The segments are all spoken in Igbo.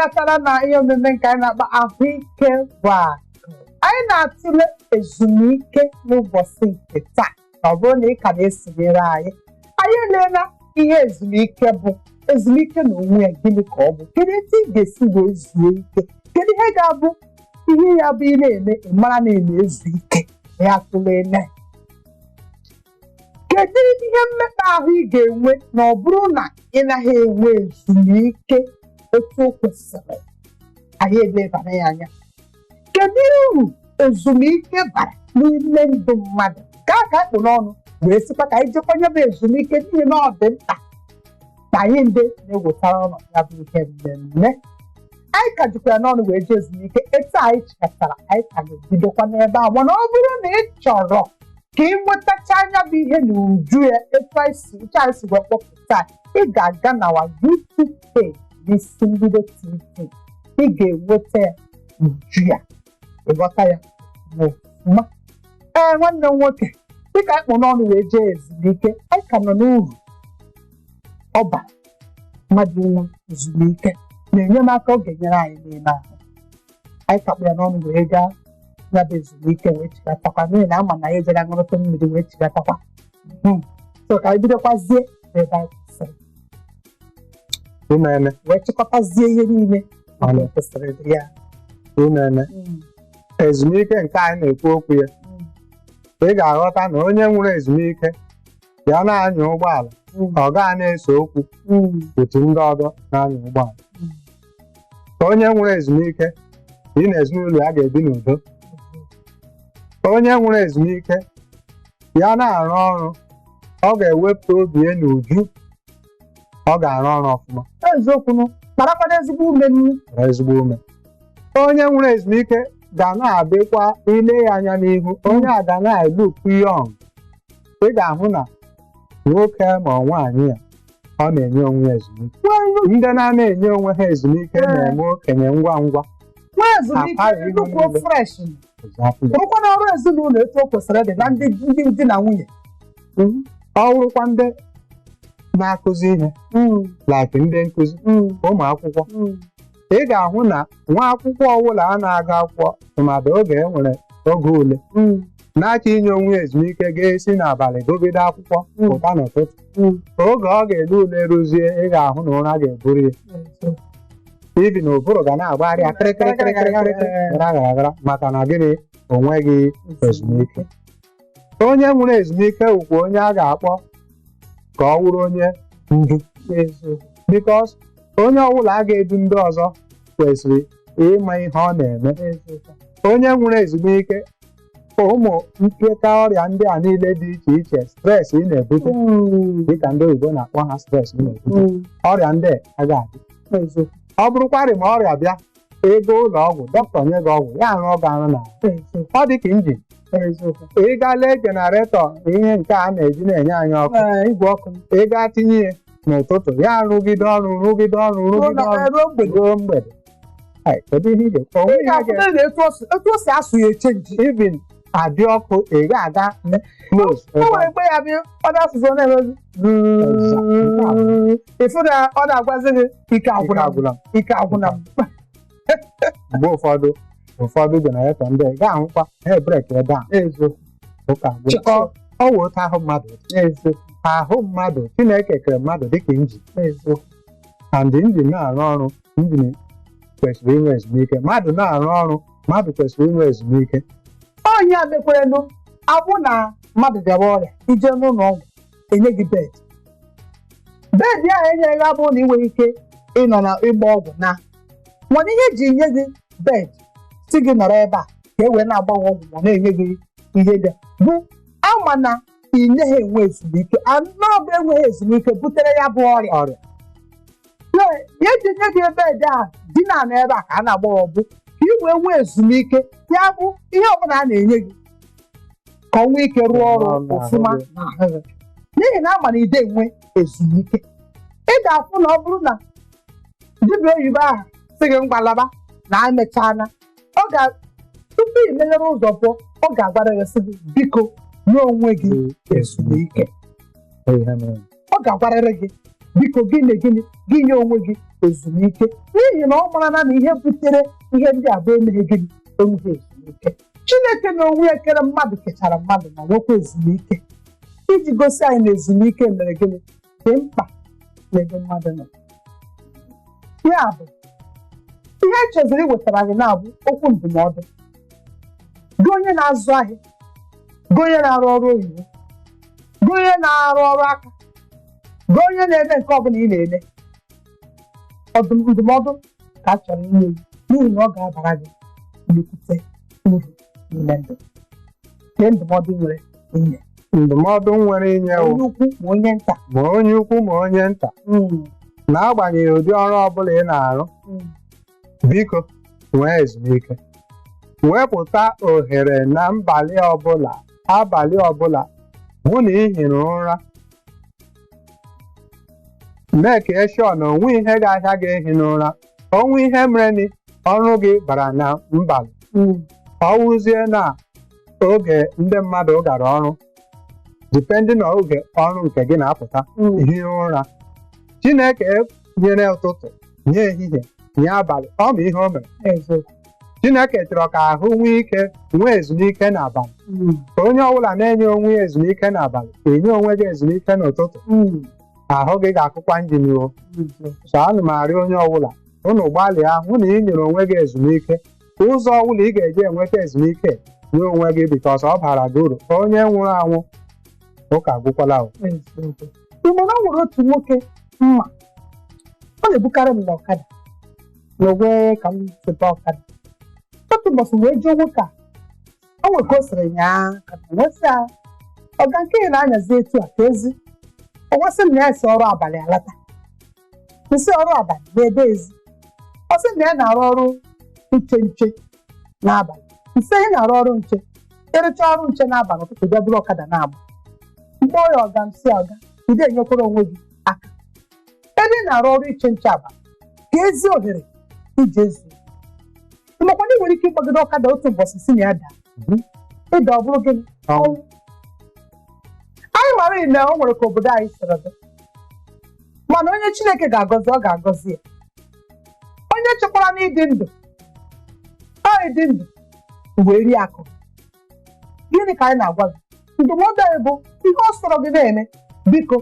Chịghatara na ihe omume nke anyị na-akpọ Ahụike bụ Akụ. Anyị na-atụle ezumike n'ụbọchị nke taa. Ọ bụrụ na ị ka na-esonyere anyị, anyị eleela ihe ezumike bụ, ezumike na onwe ya, gịnị ka ọ bụ, kedu etu ị ga-esi wee zuo ike, kedu ihe ga-abụ ihe ya bụ ị na-eme ị mara na ị na-ezu ike. Ya tụlele kedu ihe mmekpa ahụ ị ga-enwe na ọ bụrụ na ị naghị enwe ezumike otu o kwesịrị. Anyị elebara ya anya, kedu uru ezumike bara n'ime ndụ mmadụ, ka a ka akpụ n'ọnụ wee sịkwa ka anyị jekwanye bụ ezumike, n'ihi na ọ dị mkpa ka anyị ndị na-ewetara ọnọdụ ya bụ ihe mmemme. Anyị ka jikwara n'ọnụ wee jee ezumike. Etu anyị chịkọtara, anyị ka ga-ebidokwa n'ebe a, mana ọ bụrụ na ị chọrọ ka ị nwetacha anya bụ ihe n'uju ya, etu anyị si uche anyị si wee kpọpụta, ị ga-aga na our YouTube page, n'Isi Mbido TV, ị ga-enweta ya n'uju ya, ịghọta ya ọfụma. Ee, nwanne m nwoke, dịka anyị kpụ n'ọnụ wee jee ezumike, anyị ka nọ n'uru ọ bara mmadụ inwe ezumike na enyemaka ọ ga-enyere anyị n'ime ahụ. Anyị ka kpụ ya n'ọnụ wee gaa ya bụ ezumike, wee chigatakwa, n'ihi na ama na ya ejere aṅụrụtụ mmiri wee chigatakwa. So ka anyị bidokwazie n'ebe anyị kwụsịrị. Imene. Wee chịkọtazie ihe niile nke kwụsịrị dị ya. Imene. Ezumike nke anyị na-ekwu okwu ya, ị ga-aghọta na onye nwere ezumike ya na-anya ụgbọala, ọ gaa na-ese okwu otu ndị ọzọ na-anya ụgbọala. Onye nwere ezumike, ị na ezinụlọ ya ga-ebi n'udo. Onye nwere ezumike ya na-arụ ọrụ, ọ ga-ewepụ obi ya n'uju, ọ ga-arụ ọrụ ọfụma. Eziokwu nụ, kparakwana ezigbo ume nnu. Nwere ezigbo ume. Onye nwere ezumike ga na-adịkwa ile ya anya n'ihu, onye a ga na-elook young. Ị ga-ahụ na nwoke ma ọ nwaanyị ya, ọ na-enye onwe ya ezumike. Ndị na-ana enye onwe ha ezumike na-eme okenye ngwa ngwa. Nwee ezumike. Apara ihu nnukwu niile. Fresh. Exactly. Bụrụkwa na ọrụ ezinụlọ etu o kwesịrị ịdị na ndị di na nwunye. Ọ bụrụkwa ndị na-akụzi ihe, like ndị nkụzi, ụmụ akwụkwọ, ị ga-ahụ na nwa akwụkwọ ọbụla a na-agụ akwụkwọ, tụmadụ oge e nwere oge ule, na-achọ inye onwe ya ezumike, ga-esi n'abalị gụgide akwụkwọ pụta n'ụtụtụ. Oge ọ ga-ele ule rụzie, ị ga-ahụ na ụra ga-eburu ya ibi na ụbụrụ ga na-agbagharị ya kịrịkịrịkịrịkịrị, gara gara gara, maka na gịnị? O nweghị ezumike. Onye nwere ezumike wụkwa onye a ga-akpọ ka ọ wụrụ onye ndu, because onye ọbụla a ga-edu ndị ọzọ kwesịrị ịma ihe ọ na-eme. Onye nwere ezumike, ụmụ mpịaka ọrịa ndị a niile dị iche iche, stress ị na-ebute, dịka ndị oyibo na-akpọ ha stress ị na-ebute, ọrịa ndị a agaghị adị. Ọ bụrụkwarị ma ọrịa bịa, ego ụlọ ọgwụ, dọkịta nye gị ọgwụ, ya arụ ọgụ arụ n'ahụ. Ọ dị ka engine. Ị gaa lee generator, ihe nke a na-eji na-enye anyị ọkụ, Igwe ọkụ. Ị gaa tinye ya n'ụtụtụ, ya rụgide ọrụ, rụgide ọrụ, rụgide ọrụ ruo mgbede. Ruo mgbede. Ai, kedu ihe ị ga-ekwu? Ị Onwe ihe ga-afụ na etu o si asụ ya echange. Even adị ọkụ, ị ga-aga close. O nwere mgbe ya bịa, ọ na-asụsụ, ọ na-emezi, ịfụ na ọ na-agwazi gị, ike agwụna m, agwụla m. Ike agwụna m. Mgbe ụfọdụ generator ndị a, ị ga-ahụkwa ha break ebe a. Eziokwu. Ụka agwụla. Chịkọ. Ọ wụ otu ahụ mmadụ dị. Eziokwu. Ahụ mmadụ, Chineke kere mmadụ dịka engine, and engine na-arụ ọrụ, engine kwesịrị inwe ezumike. Mmadụ na-arụ ọrụ, mmadụ kwesịrị inwe ezumike. Onye a mekwerenụ abụ na mmadụ bịawa ọrịa, ije n'ụlọ ọgwụ, enye gị bed. Bed ahụ enyeghị gị abụ na ị nwere ike ịnọ na ịgba ọgwụ, na mana ihe eji nye gị bed si gị nọrọ ebe a ka e wee na-agba gị ọgwụ ma na-enye gị ihe dị bụ ama na ị naghị enwe ezumike, anụ ọbụ enweghị ezumike butere ya bụ ọrịa. Ọrịa. Ya eji nye gị bed a dina na ebe a ka a na-agba ọgwụ ka ị wee nwee ezumike, ya bụ ihe ọbụla a na-enye gị ka ọ nwee ike rụọ ọrụ Rụọ ọrụ n'ahụ ọfụma gị. n'ahụ gị, n'ihi na ama na ide enwe ezumike, ị ga-afụ na ọ bụrụ na dibịa oyibo ahụ sị gị ngwalaba na emechana, ọ ga tupu ị meghere ụzọ pụọ, ọ ga-agwara gị sị gị, biko nye onwe gị ezumike. Ihe mere. Ọ ga-agwarịrị gị. Biko, gịnị gịnị gị nye onwe gị ezumike, n'ihi na ọ mara na ihe butere ihe ndị a bụ emeghe gịnị? Enweghị ezumike. Chineke na onwe ya kere mmadụ, kechara mmadụ ma nwekwa ezumike, iji gosi anyị na ezumike mere gịnị? Dị mkpa n'ebe mmadụ nọ. Ya bụ ihe e cheziri iwetara gị na-abụ okwu ndụmọdụ gị, onye na-azụ ahịa, gị onye na-arụ ọrụ oyibo, gị onye na-arụ ọrụ aka, gị onye na-eme nke ọbụla ị na-eme. Ọdụ ndụmọdụ ka a chọrọ inye gị, n'ihi na ọ ga-abara gị nnukwute uru n'ime ndụ. Lee ndụmọdụ nwere inye. Ndụmọdụ m nwere inye wụ, onye ukwu ma onye nta, ma onye ukwu ma onye nta, n'agbanyeghị ụdị ọrụ ọbụla ị na-arụ, biko nwee ezumike. Wepụta ohere na mbalị ọbụla, abalị ọbụla, hụ na ị hiri ụra. Mee ka ensure na onwe ihe ga-ahịa gị ehi n'ụra. Onwe ihe mere ni ọrụ gị bara na mbalị, ọ wụzie na oge ndị mmadụ gara ọrụ, depending na oge ọrụ nke gị na-apụta, hie ụra. Chineke nyere ụtụtụ, nye ehihie, nye abalị, ọ ma ihe o mere. Eziokwu. Chineke chọrọ ka ahụ nwee ike nwee ezumike n'abalị. Onye ọbụla na-enye onwe ya ezumike n'abalị, enye onwe gị ezumike n'ụtụtụ, ahụ gị ga-akụkwa njin o. So ana m arịọ onye ọbụla, unu gbalịa hụ na ị nyere onwe gị ezumike. Ụzọ ọbụla ị ga-eji enweta ezumike, nye onwe gị, because ọ bara gị uru. Onye nwụrụ anwụ, ụka agwụkwala o. Eziokwu. Igbo na nwere otu nwoke mma, ọ na-ebukarị m n'ọkada na onwe ka m sebe ọkada. Otu ụbọchị wee jụọ nwoke a, o nwere ka o siri nyaa ka m wee sị ya, ọga, nke ị na-anyazi etu a ka ezi? Ọ gwasị m na ya si ọrụ abalị alata. Nsị ọrụ abalị n'ebe ezi? Ọ sị na ya na-arụ ọrụ nche nche n'abalị. Nsị ị na-arụ ọrụ nche, ịrụcha ọrụ nche n'abalị, ụtụtụ bịa bụrụ ọkada na-agba mkpọ ya? Ọga m si, ọga, ị enyekwara onwe gị aka ebe ị na-arụ ọrụ iche nche abalị ka ezi ohere iji ezu? Makwa na ị nwere ike ịgbagide ọkada otu ụbọchị si na ya daa, ịda, ọ bụrụ gịnị? Ọnwụ. Anyị mara na o nwere ka obodo anyị siri dị, mana onye Chineke ga-agọzi, ọ ga-agọzi ya. Onye chekwara na ịdị ndụ, ọ ịdị ndụ wee rie akụ. Gịnị ka anyị na-agwa gị? Ndụmọdụ anyị bụ, ihe ọ sọrọ gị na-eme, biko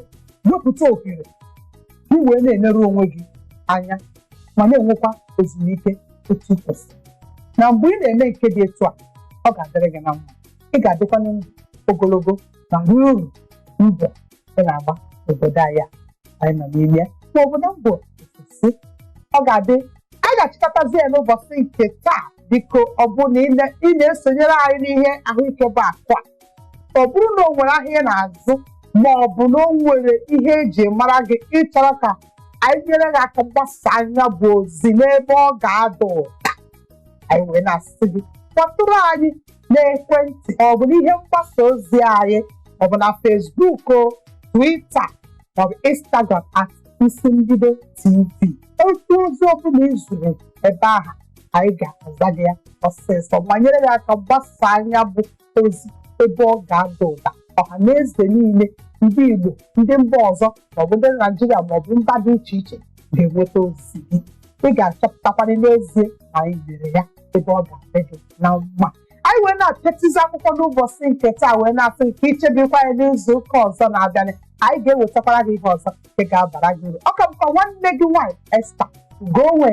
wepụta ohere ka ị wee na-eneru onwe gị anya ma na-enwekwa ezumike otu ị kwesịrị. Na mgbe ị na-eme nke dị etu a, ọ ga-adịrị gị na mma. Ị ga-adịkwa ndụ ogologo ma rie uru mbọ ị na-agba n'obodo anyị a anyị nọ n'ime ya, ma obodo mbụ ofesi. Ọ ga-adị. Anyị ga-achịkọtazi ya n'ụbọchị nke taa. Biko, ọ bụ na ị na-esonyere anyị n'ihe ahụike bụ akụ a, ọ bụrụ na o nwere ahịa ị na-azụ, ma ọ bụ na o nwere ihe eji mara gị, ịchọrọ ka anyị nyere gị aka gbasa anya bụ ozi n'ebe ọ ga-ada ụda, anyị wee na-asị gị kpọtụrụ anyị n'ekwentị, ọ bụ n'ihe mgbasa ozi anyị, ọ bụ na Facebook o, Twitter maọbụ Instagram @IsiMbido TV. Otu ozi ọbụla ị zuru ebe ahụ, anyị ga-aza gị ya ọsịsọ ma nyere gị aka gbasa anya bụ ozi ebe ọ ga-ada ụda. Ọha na eze niile, ndị Igbo, ndị mba ọzọ, maọbụ ndị Naijiria, maọbụ mba dị iche iche ga-enweta ozi gị. Ị ga-achọpụtakwana n'ezie na anyị nyere ya ebe ọ ga-adị gị na mma. Anyị wee na-apịatụzi akwụkwọ n'ụbọchị nke taa, wee na-asị nke ichebikwa anyị n'izu ụka ọzọ na-abịanị, anyị ga-ewetakwara gị ihe ọzọ nke ga-abara gị uru. Ọ ka bụkwa nwanne gị nwaanyị, Esther Ugonwe.